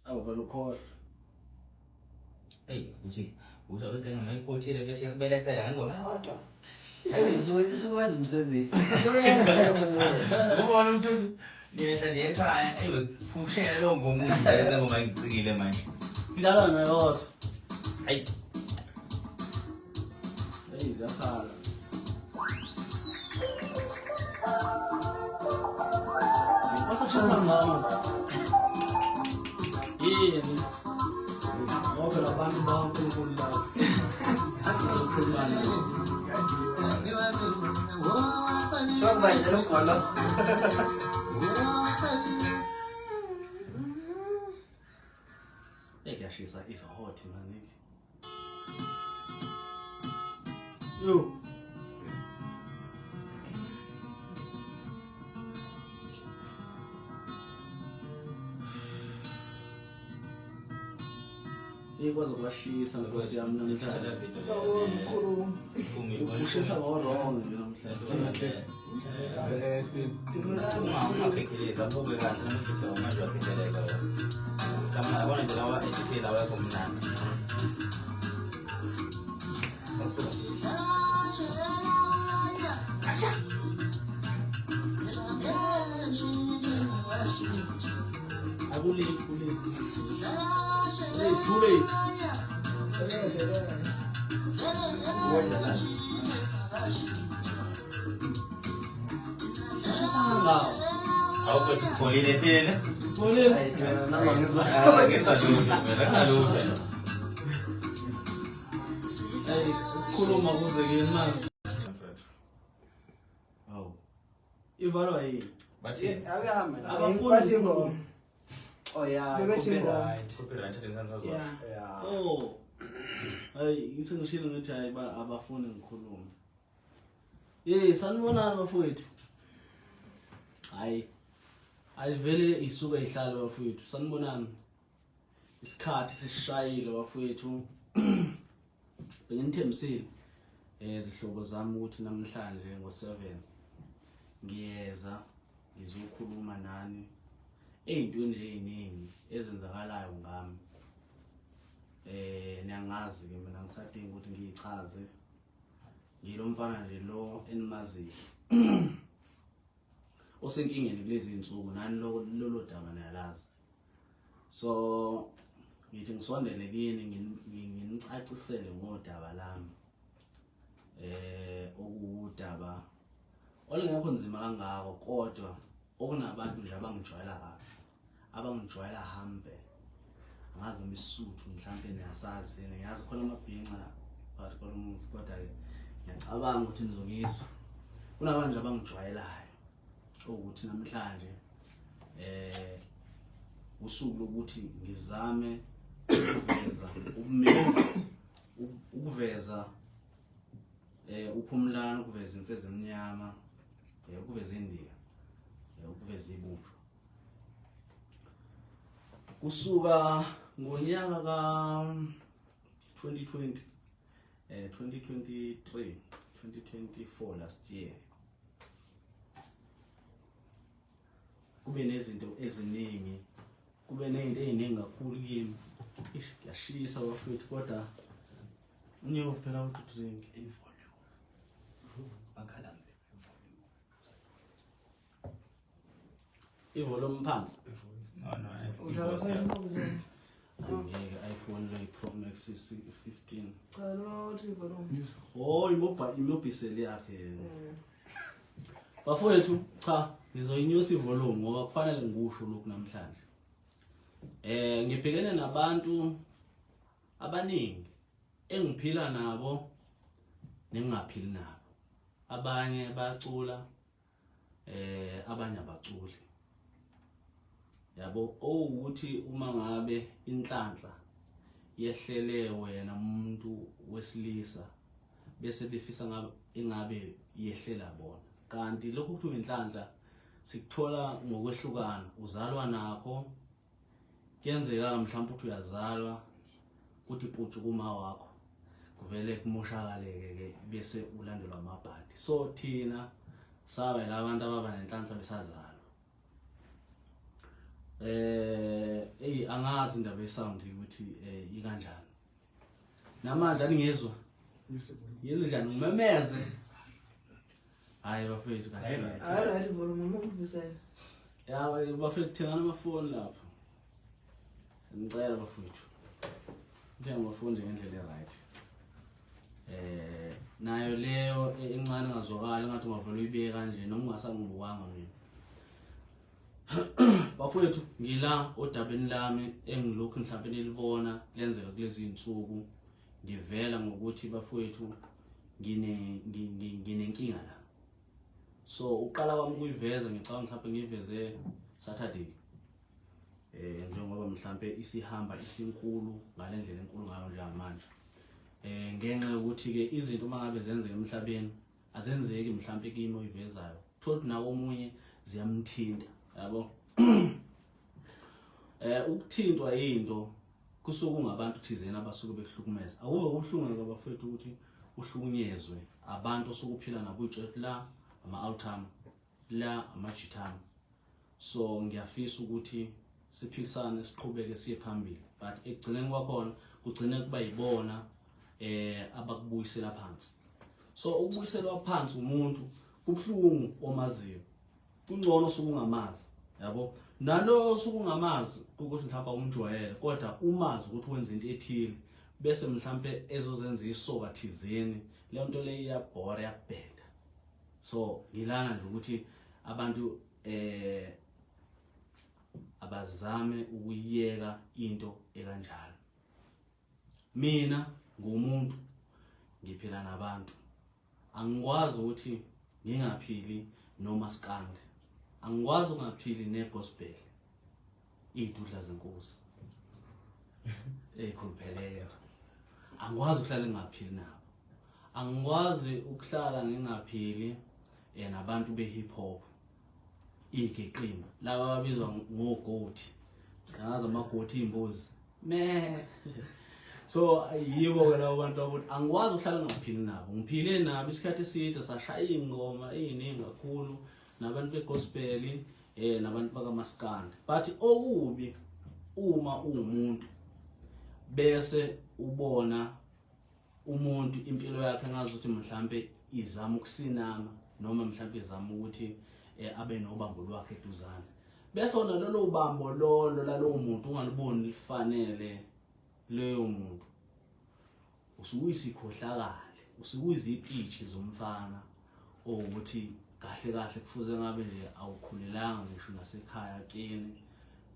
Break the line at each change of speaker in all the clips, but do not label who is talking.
Awu vele ukhohlwa.
Eyi uthi uthi ngayikhothile bese yakubelesela ngengoma eyodwa.
Isuke umsebenzi.
Ubona umuntu ngiyehla nje ekhaya eyi leyo ngoma udlale ngoma ngicikile manje.
Dlala nayodwa.
Hayi.
Eyi ziyakhala. Wasashisa ngawo. Yini? Ngoba phela abantu baNkulunkulu labo. Asikhulumana. Hey, kuyashisa is hot man. Yo. Ikwazi ukwashisa nkosi yami namhlanje. Ushisa ngo-wrong nje namhlanje.
Ungaphekeleza buke kahle namhlanje manje waphekeleza wena. Kama yabona nje lawa edithe lawa ekho mnandi.
Akulate, kulate. Hey, too late. Ushisa ngawo.
Awukho sipholile thina.
Pholile.
Ngizwa lutho mina, lutho.
Hey, ukukhuluma kuze kimi manje. Hawu. Ivalwa yini?
Bathi
Abehambe.
Abafuni
Bathi ingoma.
Oh yeah,
Bebethi ingoma.
copyright.
copyright lensansazo.
Yeah.
Yeah.
Oh. Hayi, ngithi ngishilo ngithi hayi ba abafuni ngikhulume. Hey, sanibonani bafowethu. Hayi. Ayivele isuke ihlale bafowethu. Sanibonani. Isikhathi sishayile bafowethu. Benginithembisile zihlobo zami ukuthi namhlanje ngo7 ngiyeza ngizokhuluma nani ey'ntweni nje ey'ningi ezenzakalayo ngami. Niyangazi ke mina ngisadinga ukuthi ngiyichaze. Ngilo mfana nje lo enimaziyo. Osenkingeni kulezi insuku nani lolo daba niyalazi. So ngithi ngisondele kini nginicacisele ngodaba lami. Okuwudaba olungekho nzima kangako kodwa okunabantu nje abangijwayela kabi. Abangijwayela hambe. Angazi noma isisuthu mhlampe niyasazi yini, ngiyazi khona amabhinca phakathi kwalo muzi kodwa ke ngiyacabanga ukuthi nizongizwa. Kunabantu nje abangijwayelayo ukuthi namhlanje usuku lokuthi ngizame ukuveza ubumina, ukuveza uphumlana, ukuveza imfezi emnyama, ukuveza indiya, ukuveza ibutho. Kusuka ngonyaka ka 2020 2023 2024 last year kube nezinto eziningi kube nezinto eziningi kakhulu kimi ish kuyashisa bafethu kodwa unyewo phela uthi drink
ivolume bakhala ngevolume
ivolume phansi
No, no,
Udlala
ivoice yakho.
phezulu.
angeke iPhone le Pro Max 15
Cha lo uthi volume.
oh imobile imobisel yakhe bafowethu cha ngizoyinyusa ivolume ngoba kufanele ngikusho lokhu namhlanje eh ngibhekene nabantu abaningi engiphila nabo nengingaphili nabo abanye bayacula eh abanye abaculi yabo owukuthi uma ngabe inhlanhla yehlele wena umuntu wesilisa bese befisa ngabe ingabe yehlela bona kanti lokhu kuthiwa inhlanhla sikuthola ngokwehlukana uzalwa nakho kuyenzeka mhlawumbe ukuthi uyazalwa kuthi putshu kuma wakho kuvele kumoshakaleke ke bese ulandelwa amabhadi so thina saba labantu ababa nenhlanhla besazalwa eh hey angazi indaba yesound ukuthi eh ikanjani namanje aningizwa yenze njani ngimemeze hayi bafethu kahle
Hayi right volume uma ukubisela.
ya bafethu thengani amafoni lapho sengicela bafethu ngithenga amafoni nje ngendlela e-right eh nayo leyo encane ngazwakala ngathi ungavele uyibeke kanje noma ungasangibukanga mina bafowethu ngila odabeni lami engilokhu mhlawumbe nilibona lenzeka kulezi zinsuku ngivela ngokuthi bafowethu ngine nginenkinga la so uqala kwami ukuyiveza ngicabanga mhlawumbe ngiyiveze Saturday eh njengoba mhlawumbe isihamba isinkulu ngalendlela enkulu ngayo njengamanje eh ngenxa yokuthi ke izinto uma ngabe zenzeka emhlabeni azenzeki mhlawumbe kimi oyivezayo thothi nawo omunye ziyamthinta yabo eh ukuthintwa yinto kusuke kungabantu thizeni abasuke bekuhlukumeza akube kubuhlungu ke bafethu ukuthi uhlukunyezwe abantu osuke uphila nabo uyitshela la ama-outcome la amajithana so ngiyafisa ukuthi siphilisane siqhubeke siye phambili but ekugcineni kwakhona kugcine kuba yibona eh abakubuyisela phansi so ukubuyiselwa phansi umuntu kubuhlungu omaziyo kungcono sukungamazi yabo nalo sukungamazi ukuthi mhlawumbe umjwayele kodwa umazi ukuthi wenza into ethile bese mhlawumbe ezozenza isoka thizeni leyo nto leyo iyabhora iyabheda so ngilana nje ukuthi abantu eh abazame ukuyeka into ekanjalo mina ngumuntu ngiphila nabantu angikwazi ukuthi ngingaphili nomaskandi angikwazi ukungaphili negospel iy'dudla zenkosi ey'khulupheleyo angikwazi ukuhlala ngingaphili nabo angikwazi ukuhlala ngingaphili eh, nabantu be-hip hop igeqimba laba ababizwa ngogothi angazi amagothi iy'mbuzi me so yibo ke labo bantu ukuthi angikwazi ukuhlala ngingaphili nabo ngiphile nabo isikhathi eside sashaya iy'ngoma ey'ningi kakhulu nabantu begospel eh nabantu bakamaskandi but okubi uma uwumuntu bese ubona umuntu impilo yakhe ngazi ukuthi mhlambe izama ukusinama noma mhlambe izama ukuthi eh, abe nobambo lwakhe eduzane bese wona lolo bambo lolo lalowo muntu ungaliboni lifanele leyo muntu usuke uyisikhohlakali usuke uyizipitshi zomfana owukuthi kahle kahle kufuze ngabe nje awukhulelanga ngisho nasekhaya kini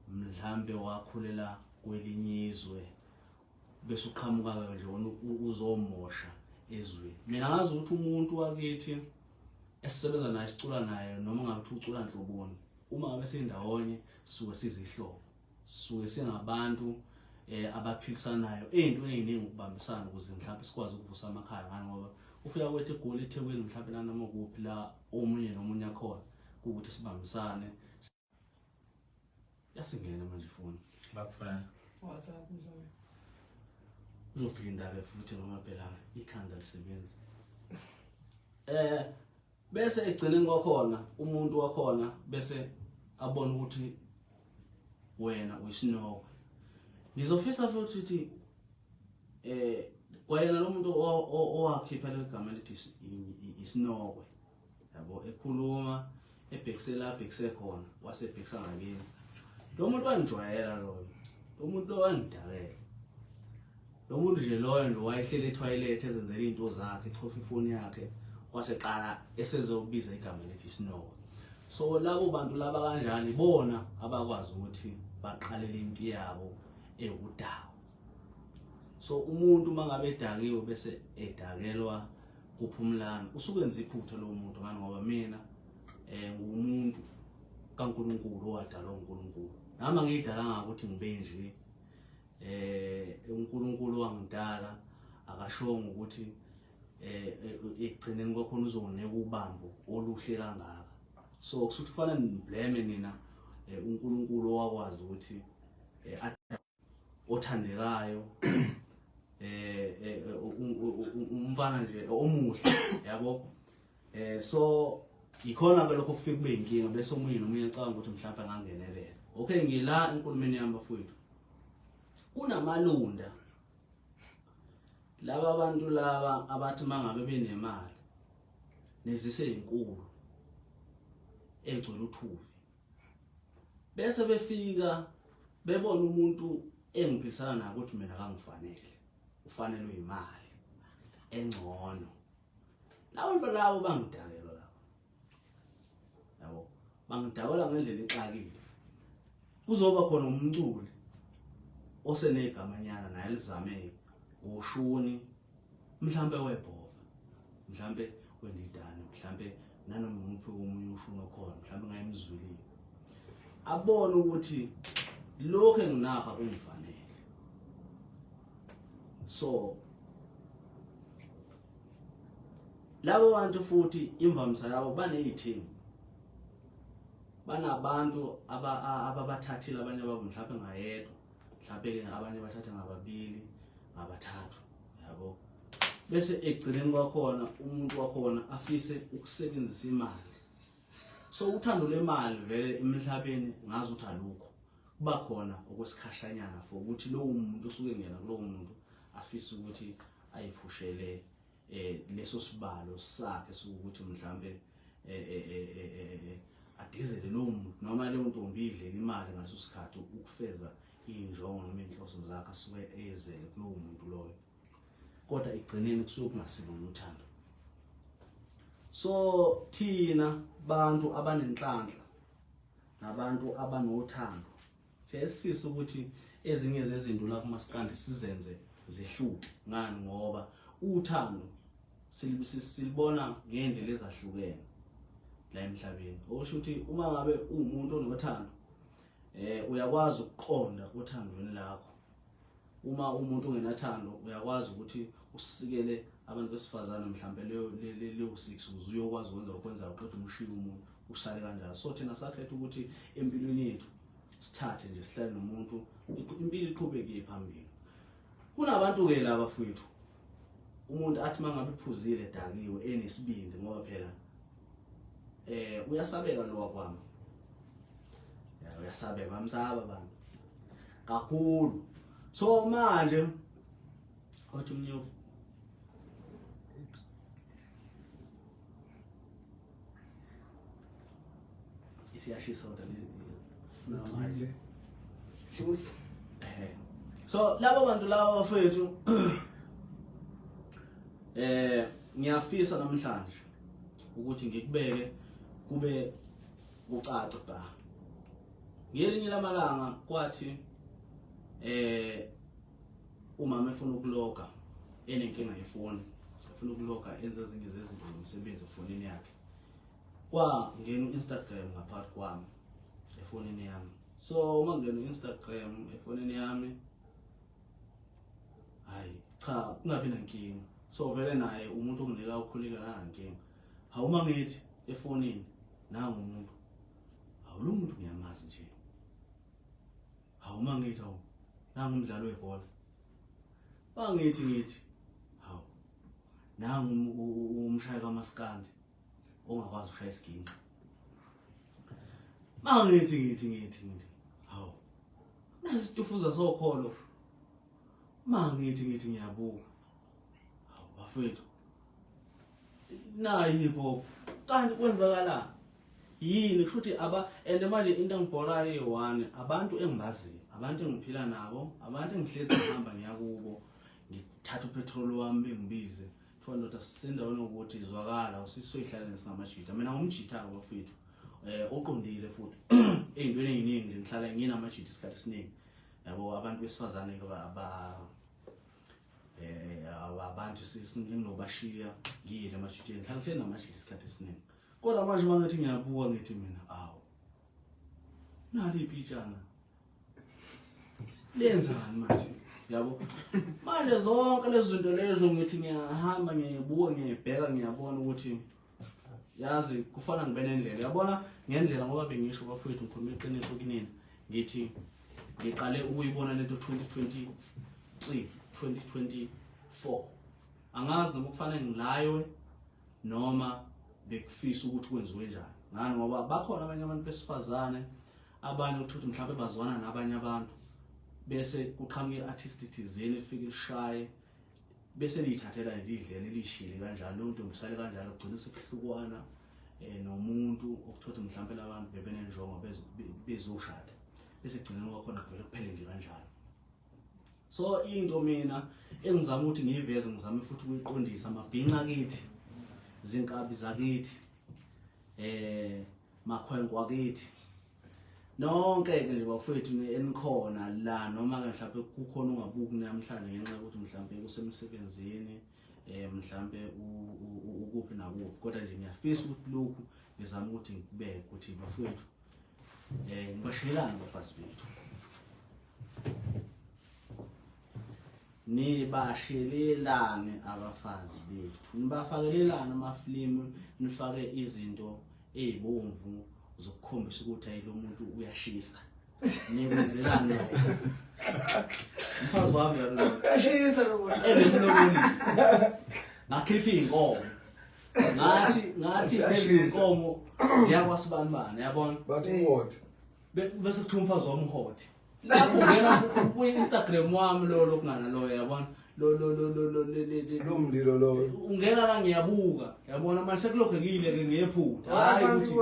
mhlambe wakhulela kwelinye izwe bese uqhamuka ke nje wona uzomosha ezweni mina ngazi ukuthi umuntu wakithi esisebenza naye sicula naye noma ngabe uthi ucula nhloboni uma ngabe sindawonye suke sizihlobo suke singabantu eh abaphilisanayo ey'ntweni ey'ningi ukubambisana ukuze mhlawumbe sikwazi ukuvusa amakhaya ngani ngoba ufika kwethu egoli ethekwini mhlawumbe nanoma kuphi la omunye nomunye akhona kuwukuthi sibambisane yasingena manje ifoni
bakufuna
WhatsApp mhlawumbe.
uzofika indaba futhi ngoba phela ikhanda Alisebenzi. Eh bese egcineni kwakhona umuntu wakhona bese abona ukuthi wena uyisinoko. Ngizofisa futhi ukuthi eh kwayena lo muntu owakhipha leli gama elithi isinokwe yabo ekhuluma ebhekise la abhekise khona wasebhekisa ngakini lo muntu wangijwayela loyo lo muntu lo wangidakela lo muntu nje loyo nje wayehleli ethoyilethe ezenzela iy'nto zakhe echofa ifoni yakhe waseqala esezobiza igama lethi snow so labo bantu laba kanjani bona abakwazi ukuthi baqalele impi yabo ewudawo so umuntu uma ngabe edakiwe bese edakelwa kuphumlana usuke enza iphutha lowo muntu ngani ngoba mina eh ngumuntu kaNkuluNkulu owadalwa uNkulunkulu nami angiyidalanga ukuthi ngibe nje eh uNkulunkulu wangidala akashongo ukuthi eh, eh ekugcineni kwakhona uzonginika ubambo oluhle kangaka so kusuthi kufanele niblame nina eh, uNkulunkulu owakwazi ukuthi eh, othandekayo eh, eh, eh umfana nje omuhle yabo eh so ikhona ke lokho kufika kube inkinga bese omunye nomunye ecabanga ukuthi mhlawumbe angangenelela okay ngila enkulumeni yami bafowethu kunamalunda laba bantu laba abathi mangabe benemali nezise inkulu egcwele uthuvi bese befika bebona umuntu engiphilisana naye ukuthi mina kangifanele ufanelwe imali engcono labo bantu labo bangidakelwa labo yabo bangidakela ngendlela exakile kuzoba khona umculi osenegamanyana naye lizame ngoshuni mhlambe webhova mhlambe wendidane mhlambe nanoma umuphi omunye ushuni okhona mhlambe ngayemzwilile abone ukuthi lokho enginakho akungifanele so labo bantu futhi imvamisa yabo baney'thimu banabantu ababathathile abanye babo mhlawumbe ngayedwa mhlawumbe-ke abanye bathatha ngababili ngabathathu yabo bese ekugcineni kwakhona umuntu wakhona afise ukusebenzisa imali so uthando lwemali vele emhlabeni ngazi ukuthi alukho kuba khona okwesikhashanyana for ukuthi lowo muntu osuke ngena kulowo muntu afise ukuthi ayiphushele eh leso sibalo sakhe sokuthi mhlambe eh, eh, eh, adizele lowo muntu noma leyo ntombi idlela imali ngaleso sikhathi ukufeza iy'njongo noma iy'nhloso zakhe asuke eyezele kulowo muntu loyo kodwa ekugcineni kusuke kungasilona uthando so thina bantu abanenhlanhla nabantu abanothando siyaye sifise ukuthi ezinye zezinto la kumaskandi sizenze zihluke ngani ngoba uthando silibona ngendlela ezahlukene la emhlabeni okusho ukuthi uma ngabe uwumuntu onothando eh uyakwazi ukuqonda othandweni lakho uma umuntu ungenathando uyakwazi ukuthi usikele abantu besifazane mhlambe leyo leyo 6 ukuze uyokwazi ukwenza okwenzayo uqeda umshiye umuntu usale kanjalo so thina sakhetha ukuthi empilweni yethu sithathe nje sihlale nomuntu impilo iqhubeke phambili kunabantu-ke laba fowethu umuntu athi mangabe ephuzile dakiwe enesibindi ngoba phela eh uyasabeka lo wakwami ya uyasabeka bamsaba abantu kakhulu so manje othi umnyovu isiyashisa kodwa funa ama-ice
Juice.
Eh. So labo bantu laba bafethu eh ngiyafisa namhlanje ukuthi ngikubeke kube kucace ba. Ngelinye lamalanga kwathi eh umama efuna ukuloga enenkinga yefoni efuna ukuloga enze ezinye zezinto zomsebenzi efonini yakhe kwangena u-Instagram ngaphakathi kwami efonini yami so uma ngena u-Instagram efonini yami hayi cha kungabi nankinga so vele naye umuntu onginika ukhuleka kanankinga hawu uma ngithi efonini nangu umuntu hawu lo muntu ngiyamazi nje hawu uma ngithi hawu nangu umdlalo webhola bangithi ngithi hawu Nangu umshayi kamaskandi ongakwazi ukushaya isiginci. Mangithi ngithi ngithi ngithi hawu nasi isitufuza sokholo. Mangithi ngithi ngiyabuka. Hawu bafethu. Nayi hip hop. Kanti kwenzakalani? Yini kusho aba and manje into engibhorayo eyi-one abantu engibaziyo abantu engiphila nabo abantu engihlezi ngihamba ngiya kubo ngithatha upetrol wami bengibize kuthiwa ndoda sisendaweni yokuthi zwakala usisoyihlalele singamajita mina ngumjitha-ke bafethu um oqondile futhi ey'ntweni ey'ningi nje ngihlala nginamajita isikhathi esiningi yabo abantu besifazane-ke eh abantu enginobashiya ngiyile emajiteni ngihlala ngihleli namajita isikhathi esiningi kodwa manje uma ngithi ngiyabuka ngithi mina awu nali ipitshana lenzani manje yabo manje zonke lezi zinto lezo ngithi ngiyahamba ngiyabuka ngiyibheka ngiyabona ukuthi yazi kufana ngibe nendlela yabona ngendlela ngoba bengisho bafowethu ngikhuluma iqiniso kunina ngithi ngiqale ukuyibona lento 2023 2024 angazi noma kufanele ngilaywe noma bekufisa ukuthi kwenziwe njani ngani ngoba bakhona abanye abantu besifazane abanye ukuthi mhlawumbe bazwana nabanye abantu bese kuqhamuka i-artist thizeni lifike lishaye bese liyithathela lidlele lishile kanjalo leyo ntombi sale kanjalo kugcina sekuhlukwana eh nomuntu okuthothi mhlawumbe labantu bebenenjongo bezoshada bese gcineni kwakhona kuvele kuphele nje kanjalo so into mina engizama ukuthi ngiyiveze ngizame futhi ukuyiqondisa amabhinca kithi zinkabi zakithi eh makhwenkwe akithi nonke ke nje bafowethu enikhona la noma ke mhlawumbe kukhona ungabuki namhlanje ngenxa yokuthi mhlawumbe kusemsebenzini eh mhlawumbe ukuphi nakuphi kodwa nje ngiyafisa ukuthi lokhu ngizama ukuthi ngikubeke ukuthi bafowethu eh ngibashelani bafazi bethu nibashelelane abafazi bethu nibafakelelane amafilimu nifake izinto ezibomvu zokukhombisa ukuthi ayi lo muntu uyashisa nikwenzelani lokho mfazi wami yalo
uyashisa lo muntu
enemlomoni ngakhipha iy'nkomo ngathi ngathi lezi nkomo ziyakwasibanibani yabona
bathi what
bese kuthiwa umfazi wami uhot lapho ungena kwi-instagram wami lo lokungana loyo yabona lo lo lo lo lo
lo mlilo lo
ungena la ngiyabuka yabona manje sekulokhekile ke ngephutha hayi ukuthi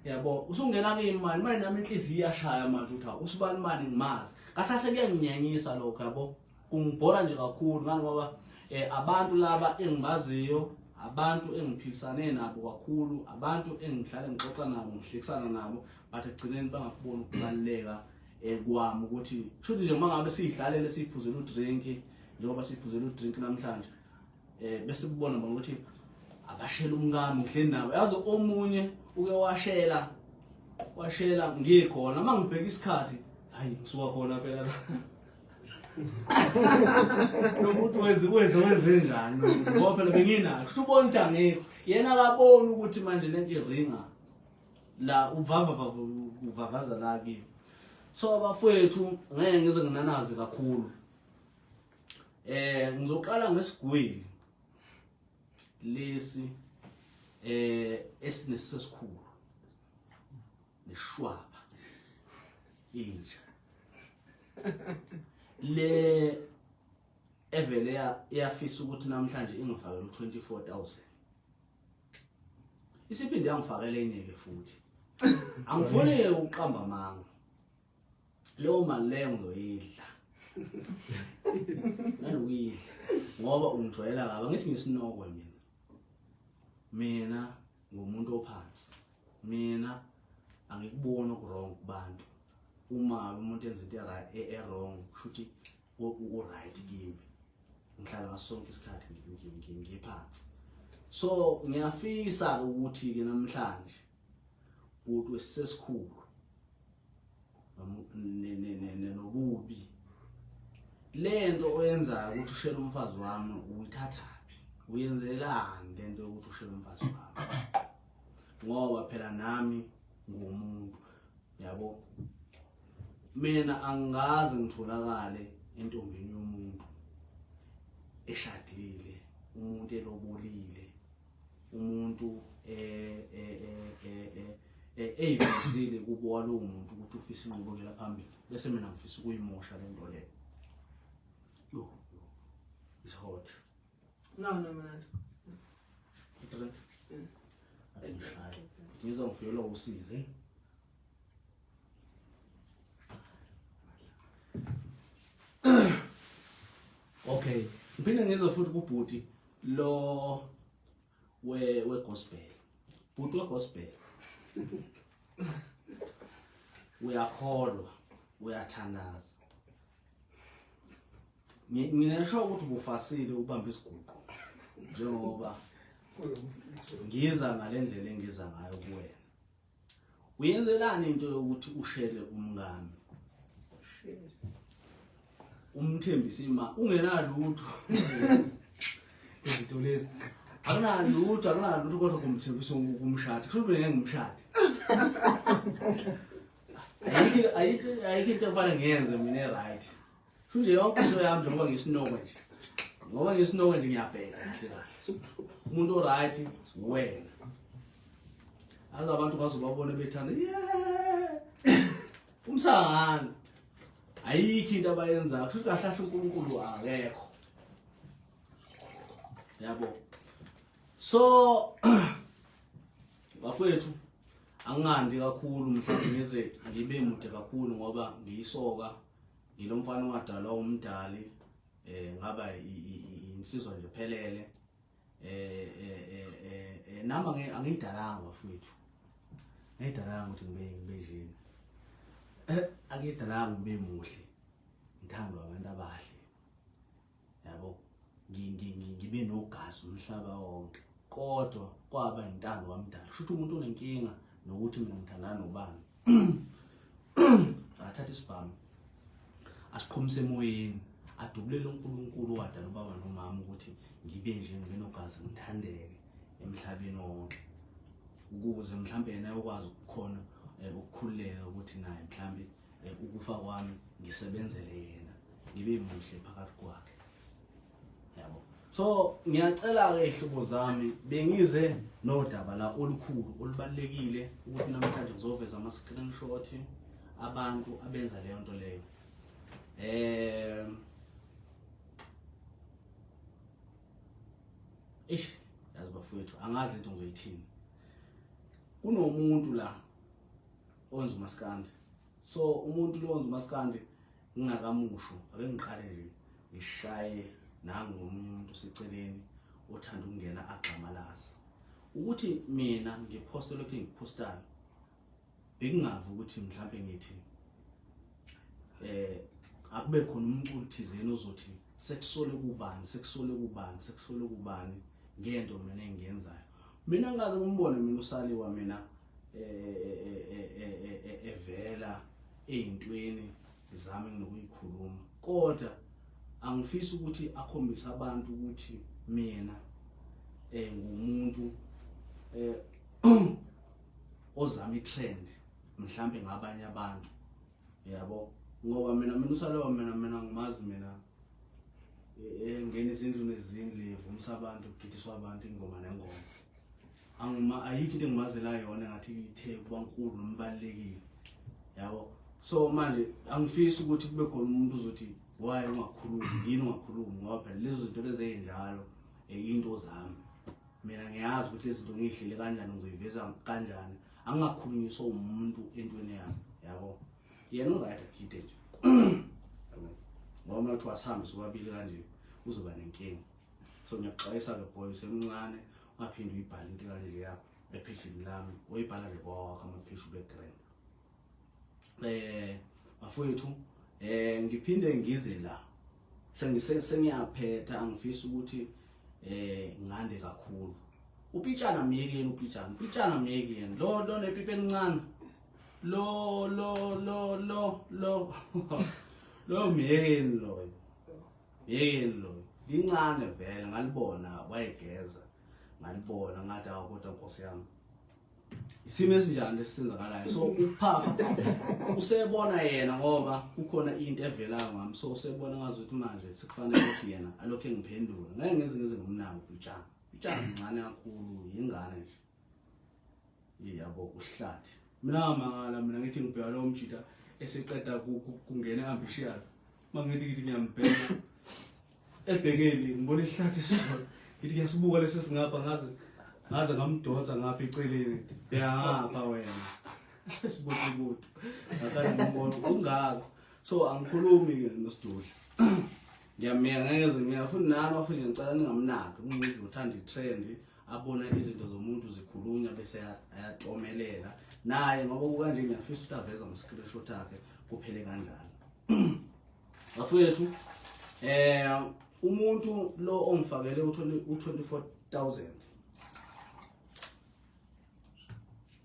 yabo usungena kimi manje manje nami inhliziyo iyashaya manje uthi hawu usibani mani ngimazi kahle kahle kuyanginyanyisa lokho yabo kungibhora nje kakhulu ngani ngoba eh abantu laba engibaziyo abantu engiphilisane nabo kakhulu abantu engihlale ngixoxa nabo ngihlekisana nabo but ekugcineni bangakuboni ukubaluleka eh, kwami ukuthi shuthi nje uma ngabe siyidlalele siyiphuzela udrink njengoba siphuzela udrink namhlanje eh bese kubona bona ukuthi abashela umkami ngihleli nabo yazi omunye uke washela washela ngikhona uma ngibheka isikhathi hayi ngisuka khona phela la lo muntu wenze wenze wenze njani ngoba phela benginakho kusho ubona ukuthi angekho yena akaboni ukuthi manje lento iringa la uvava uvavaza la kimi so abafowethu ngeke ngize nginanaze kakhulu eh ngizoqala ngesigwili lesi eh esinesesikhulu neshwaba inja le evele yafisa ukuthi namhlanje ingifakele u24000 isiphinde yangifakela enye ke futhi angifuni ukuqamba amanga leyo mali leyo ngizoyidla nalokuyidla ngoba ungijwayela kabi angithi ngisinokwe mina mina ngumuntu ophansi mina angikuboni okurong kubantu uma umuntu enza into e-wrong kusho ukuthi u-right kimi ngihlala ngaso sonke isikhathi ngiphansi so ngiyafisa ukuthi-ke namhlanje bhuti wesesikhulu nobubi lento oyenzayo ukuthi ushele umfazi wami uyithathaphi uyenzelani lento yokuthi ushele umfazi wami ngoba phela nami ngumuntu yabo mina angikaze ngitholakale entombini yomuntu eshadile Umuntu elobolile, umuntu eh eh eh eh, eh eyivezile kubo walowo muntu ukuthi ufisa inqubekela phambili, bese mina ngifisa ukuyimosha lento leyo. Yo, yo. It's hot.
No, no, mina.
Drink. Athi ngishaye. Ngizwa ngifikelwa usizi. Okay, ngiphinde ngizwe futhi kubhuti lo we we gospel. Bhuti we gospel. Uyakholwa, uyathandaza. Nginesho ukuthi ubufasile ubamba isiguqo njengoba ngiza ngalendlela engiza ngayo kuwena. Uyenzelani into yokuthi ushele umngami? Umthembise ima ungenalutho. Izinto lezi. Akunalutho, akunalutho kodwa kumthembisa ukumshada. Kusho ukuthi ngeke ngimshade. Ayikho ayikho ayikho into ekufanele ngiyenze mina right. Kusho nje yonke into yami njengoba ngisinokwe nje. Ngoba ngisinokwe nje ngiyabheka kahle kahle. Umuntu o right wena. Aze abantu bazobabona bethanda yeah. Umsangano. Ayikho into abayenzayo. Kusho kahle kahle uNkulunkulu akekho. Yabo. So bafowethu angingandi kakhulu mhlawumbe ngize ngibe mude kakhulu ngoba ngiyisoka ngilomfana owadalwa umdali eh ngaba insizwa nje phelele eh eh eh, eh, eh nami angiyidalanga bafowethu angiyidalanga ukuthi ngibe ngibe njena eh angiyidalanga ngibe muhle ngithandwa abantu abahle yabo ngibe nogazi umhlaba wonke kodwa kwaba intando kamdala kusho ukuthi umuntu onenkinga nokuthi mina ngithandana nobani athatha isibhamu asiqhumise emoyeni adubulele uNkulunkulu owadala ubaba nomama ukuthi ngibe nje ngibe nogazi ngithandeke emhlabeni wonke ukuze mhlambe yena ayokwazi ukukhona eh, ukukhululeka ukuthi naye mhlambe eh, ukufa kwami ngisebenzele yena ngibe muhle phakathi kwakhe yabo. So ngiyacela ke ihlobo zami, bengize nodaba la olukhulu olubalekile ukuthi namhlanje ngizoveza ama screenshot abantu abenza leyo nto leyo. Eh Eish, yazi bafowethu angazi lento ngizoyithini. Kunomuntu la owenza umaskandi. So umuntu lo owenza umaskandi ngingakamusho ake ngiqale nje ngishaye nangu omunye umuntu oseceleni othanda ukungena agxamalaza ukuthi mina ngiphoste lokhu engikuphostayo bekungavi ukuthi mhlampe ngithi eh akube khona umculo thizeni ozothi sekusole kubani sekusole kubani sekusole kubani ngento mina engiyenzayo mina ngaze kumbone mina usaliwa mina eh, eh, eh, evela eyintweni zami nginokuyikhuluma kodwa angifisi ukuthi akhombise abantu ukuthi mina eh ngumuntu eh ozama itrend mhlambe ngabanye abantu yabo ngoba mina mina usalowa mina mina ngimazi mina engena izindlu nezindlu evumisa abantu kugidiswa abantu ingoma nengoma angima ayikho into engimazela yona ngathi ithe kuba nkulu noma ibalulekile yabo. So manje angifisi ukuthi kube khona umuntu uzothi why ungakhulumi yini ungakhulumi ngoba phela lezo zinto lezi ezinjalo eh, into zami mina ngiyazi ukuthi lezi zinto ngiyihlele kanjani ngizoyiveza kanjani angingakhulunyiswa umuntu entweni yami yabo. Yena uright agide nje yabo ngoba uma kuthiwa asihambe sobabili kanje uzoba nenkinga. So ngiyakuxwayisa-ke boy usemncane ungaphinde uyibhale into kanje leya epheshini lami oyibhala nje kwawakho amapheshi ube grand. Eh bafowethu eh ngiphinde ngize la sengise sengiyaphetha angifisi ukuthi eh ngande kakhulu. Upitshana myekeni upitshana upitshana myekeni lo lo nepipi elincane lo lo lo lo lo lo myekeni loyo myekeni loyo lincane vele ngalibona wayegeza ngalibona ngathi awu kodwa nkosi yami. Isimo esinjani lesenzakalayo? So ukuphapha usebona yena ngoba kukhona into evelayo ngami, so usebona ngazi ukuthi manje sekufanele ukuthi yena alokhu engiphendula. Ngeke ngize ngize ngomnako ubhitshana. Ubhitshana mncane kakhulu, yingane nje. Yabo uhlathi. Mina ngamangala mina ngithi ngibheka lo mjita eseqeda kungena ambitious. Mangithi ngithi ngiyambheka ebhekeli ngibona ihlathi esisodwa ngithi ngiyasibuka lesi singapha ngaze ngaze ngamdonsa ngapha eceleni bheka wena sibutubutu ngathanda ngibona ungako so angikhulumi ke nosidudla ngiyamyeka ngeke ngiya futhi nami afike ngicela ningamnaki umuntu uthanda i-trend abona izinto zomuntu zikhulunywa bese ayatomelela naye ngoba kukanje ngiyafisa ukuthi aveze ama-screenshot akhe kuphele kanjalo. Bafowethu umuntu lo ongifakele u-24,000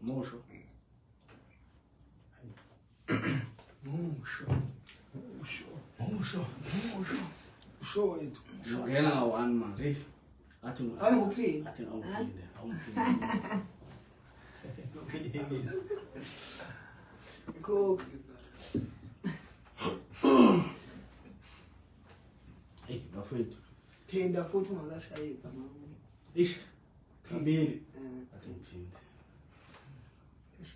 musho
musho musho
musho
musho usho wethu
ngena nga one manje hey athi
Awuphinde.
Athi awuphinde awuphinde.
Cook.
Hey bafowethu
Phinda futhi ungakashayi igama.
Ish kabili
Eh,
athi ngiphinde.
Eish.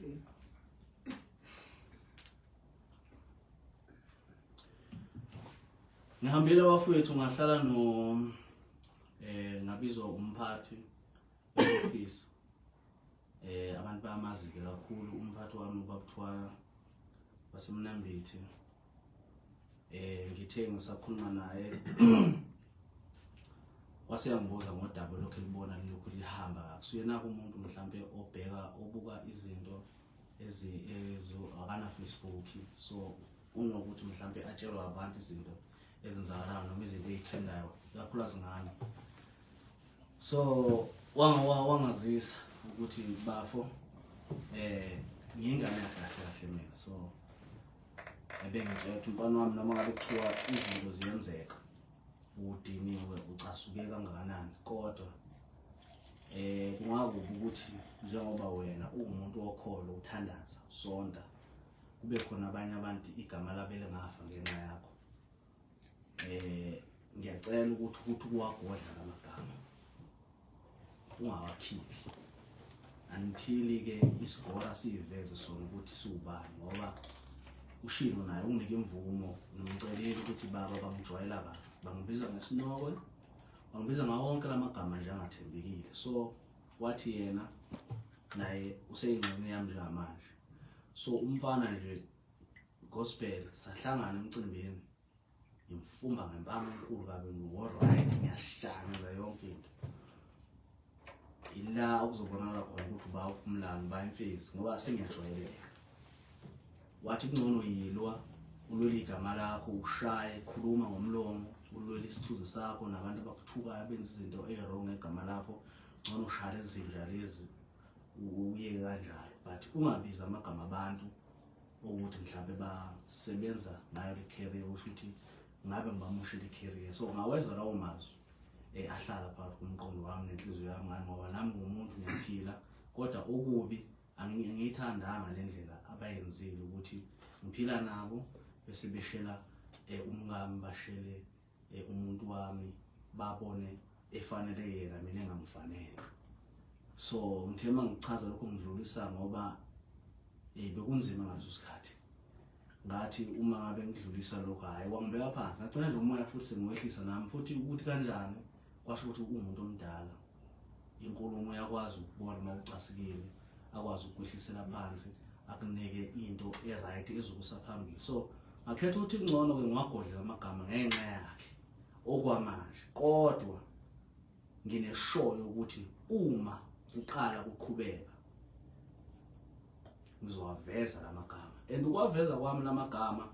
Ngihambile bafowethu ngahlala no ngabizwa umphathi e-office. Abantu bayamazi ke kakhulu umphathi wami ubabuthwala wasemnambithi. Ngithe ngisakhuluma naye wase yangibuza ngodaba lokhu elibona lilokhu lihamba akusuyena umuntu mhlambe obheka obuka izinto ezi ezo akana Facebook, so unokuthi mhlambe atshelwa abantu izinto ezenzakalayo noma izinto ezitrendayo kakhulukazi ngami. So wangazisa ukuthi bafo ngiyingane kahle kahle mina, so ebengitshela ukuthi umfana wami noma ngabe kuthiwa izinto ziyenzeka udiniwe ucasuke kangakanani, kodwa kungakubi ukuthi njengoba wena uwumuntu wokholo uthandaza sonta kube khona abanye abantu igama labo elingafa ngenxa yakho. Ngiyacela ukuthi kuwagodla lamagama ungawakhiphi until ke isigora siveze sona ukuthi siwubani, ngoba ushilo naye unginike imvumo ngimcelile ukuthi baba bangijwayela kabi bangibiza ngesinokwe bangibiza ngawo wonke lamagama nje angathembekile. So wathi yena naye useyingxenye yami njengamanje. So umfana nje gospel sahlangana emcimbini ngimfumba ngempama enkulu kabi ngiwo-right ngiyashaya yonke into ila okuzobonakala khona ukuthi uba uphumlani uba imfezi ngoba sengiyajwayeleka. Wathi kungcono yilwa ulwele igama lakho ushaye khuluma ngomlomo ulwele isithunzi sakho nabantu abakuthukayo benza izinto ey-wrong ngegama lakho, ngcono ushaya izinja lezi uyeke kanjalo, but ungabizi amagama abantu ukuthi mhlawumbe basebenza ngayo le career, usho ukuthi ngabe ngibamoshile i-career. So ngaweza lawo mazwi ahlala phakathi komqondo wami nenhliziyo yami ngani, ngoba nami ngumuntu ngiyaphila, kodwa okubi angiyithandanga le ndlela abayenzile ukuthi ngiphila nabo bese beshela umkami bashele umuntu wami babone efanele yena mina engamfanele. So ngithe mangichaza lokho ngidlulisa ngoba bekunzima ngaleso sikhathi, ngathi uma ngabe ngidlulisa lokho hayi wangibeka phansi ngagcina nje umoya futhi sengiwehlisa nami futhi ukuthi kanjani kwasho ukuthi uwumuntu omdala inkulumo yakwazi ukubona uma ucasikile akwazi ukukwehlisela phansi akunike into e-right ezokusa phambili. So ngakhetha ukuthi kungcono ke ngiwagodle amagama ngenxa yakhe okwamanje, kodwa ngineshoyo ukuthi uma kuqala kuqhubeka ngizowaveza lamagama, and ukwaveza kwami lamagama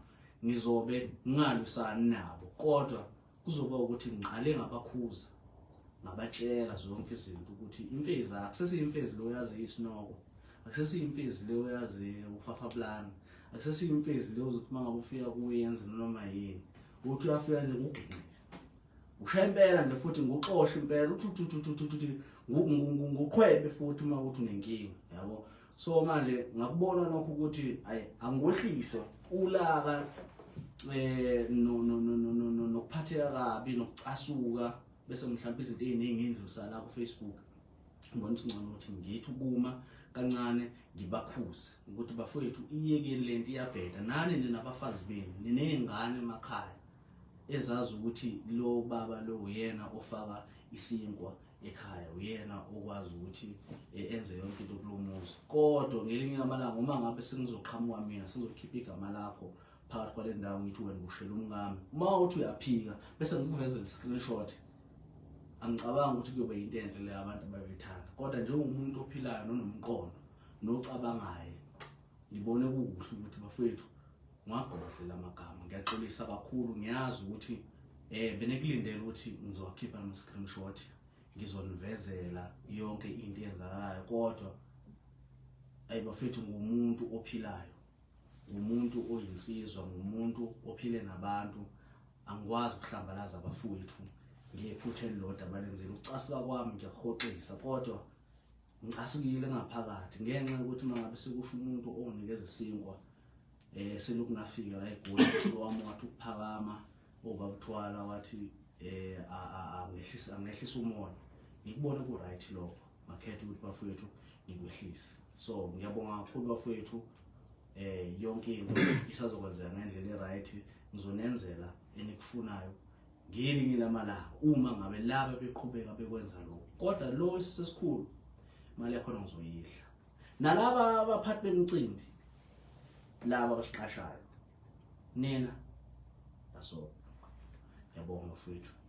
ngizobe ngingalwisani nabo, kodwa kuzoba ukuthi ngiqale ngabakhuza ngabatshela zonke izinto ukuthi imfezi akusesiyimfezi lo yazi isinoko, akusesiyimfezi lo yazi ufafablana, akusesiyimfezi lo uzothi mangabe ufika kuye yenze noma yini, uthi uyafika nje kuginqile. Ushaye impela nje futhi nguxoshe impela uthi uthi uthi uthi uthi nguqhwebe futhi uma uthi unenkinga yabo. So manje ngakubona lokho ukuthi ayi angikwehliswa ulaka eh no no no no no nokuphatheka kabi nokucasuka bese mhlawumbe izinto eziningi indlusa la ku Facebook ngibona ukuthi ngcono ukuthi ngithi ukuma kancane ngibakhuze ukuthi bafowethu iyekeni lento iyabheda nani ninabafazi benu niney'ngane emakhaya ezazi ukuthi lo baba lo uyena ofaka isinkwa ekhaya uyena okwazi ukuthi eh, enze yonke into kulo muzi kodwa ngelinye lamalanga uma ngabe sengizoqhamuka mina sengizokhipha igama lakho phakathi kwale ndawo ngithi wena ushela umkami uma uthi uyaphika bese ngikuvezela i-screenshot angicabangi ukuthi kuyobe yinto enhle le abantu abayithanda kodwa njengomuntu ophilayo nonomqondo nocabangayo ngibone kukuhle ukuthi bafowethu ngiwagodle lamagama ngiyaxolisa kakhulu ngiyazi ukuthi eh benekulindele ukuthi ngizowakhipha ama screenshot ngizonivezela yonke into eyenzakalayo kodwa ayi bafethu ngumuntu ophilayo ngumuntu oyinsizwa ngumuntu ophile nabantu angikwazi ukuhlambalaza abafowethu ngephutha elilodwa abalenzile ukucasuka kwami ngiyakuhoxisa kodwa ngicasukile ngaphakathi ngenxa yokuthi uma ngabe sekusho umuntu onginikeza isinkwa eh selokhu ngafika la eGoli wami wathi ukuphakama obabuthwala wathi eh angehlisa angehlisa umoya ngikubona ku right lokho ngakhetha ukuthi bafowethu ngikwehlise so ngiyabonga kakhulu bafowethu eh yonke into isazokwenzeka ngendlela e-right ngizonenzela enikufunayo ngelinye lamalanga uma ngabe laba beqhubeka bekwenza lokho kodwa lo esesikhulu imali yakhona ngizoyidla nalaba abaphathi bemicimbi laba abasiqashayo nina baso ngiyabonga bafowethu.